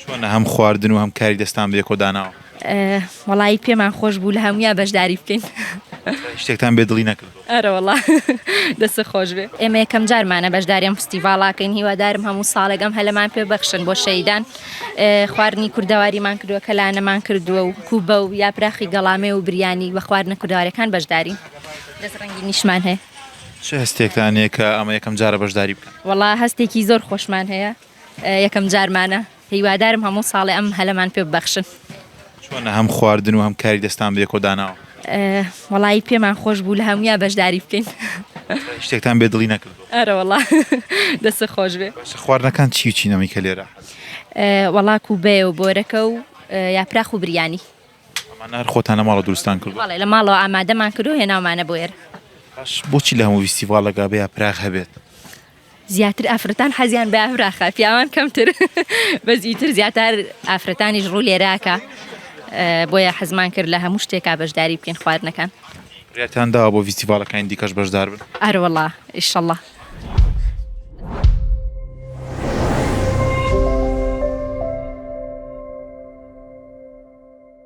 چۆنە هەم خواردن و هەم کاری دەستان بەیەکەوە داناوە؟ وەڵایی پێمان خۆش بوو لە هەموویا بەشداری بکەین. هیچ شتێکتان بێ دڵی نەکردووە؟ ئەرەوەڵا دەستت خۆش بێ. ئێمە یەکەم جارمانە بەشداری ئەم فستیڤاڵاکەین هیوادارم هەموو ساڵێک ئەم هەلەمان پێ بەخشن بۆ شەیدان خواردنی کوردەواریمان کردووە کەلانەمان کردووە و کوبە و یاپراخی گەڵامێ و بریانی بە خواردنە کوردەواریەکان بەشدارین دەست ڕەنگینیشمان هەیە. چ هەستێکتان هەیە کە ئەمە یەکەم جارە بەشداری بکەن؟ وەڵا هەستێکی زۆر خۆشمان هەیە یەکەم جارمانە هیوادارم هەموو ساڵێ ئەم هەلەمان پێ ببەخشن. چۆنە هەم خواردن و هەم کاری دەستان بەیەکەوە داناوە؟ وەڵایی پێمان خۆش بوو لە هەموویا بەشداری بکەین. هیچ شتێکتان بێ دڵی نەکردووە؟ ئەرەوەڵا دەستت خۆش بێ. باشە خواردنەکان چی و چین ئەمەی کە لێرە هەن؟ وەڵا کوبەیە و بۆرەکە و یاپراخ و بریانی. ئەمانە هەر خۆتان لە ماڵەوە دروستتان کردووە؟ بەڵێ لە ماڵەوە ئامادەمان کردووە هێناومانە بۆ ئێرە. باش بۆچی لە هەموو فیستیڤاڵێکا بێ یاپراخ هەبێت؟ زیاتر ئافرەتان حەزیان بە ئافراخە پیاوان کەمتر بەس ئیتر زیاتر ئافرەتانیش ڕوو لێراکە بۆیە حەزمان کرد لە هەموو شتێکا بەشداری بکەین خواردنەکان. بڕیارتان داوە بۆ ڤیستیڤاڵەکانی دیکەش بەشدار بن؟ ئەرەوەڵا ئیشەڵا.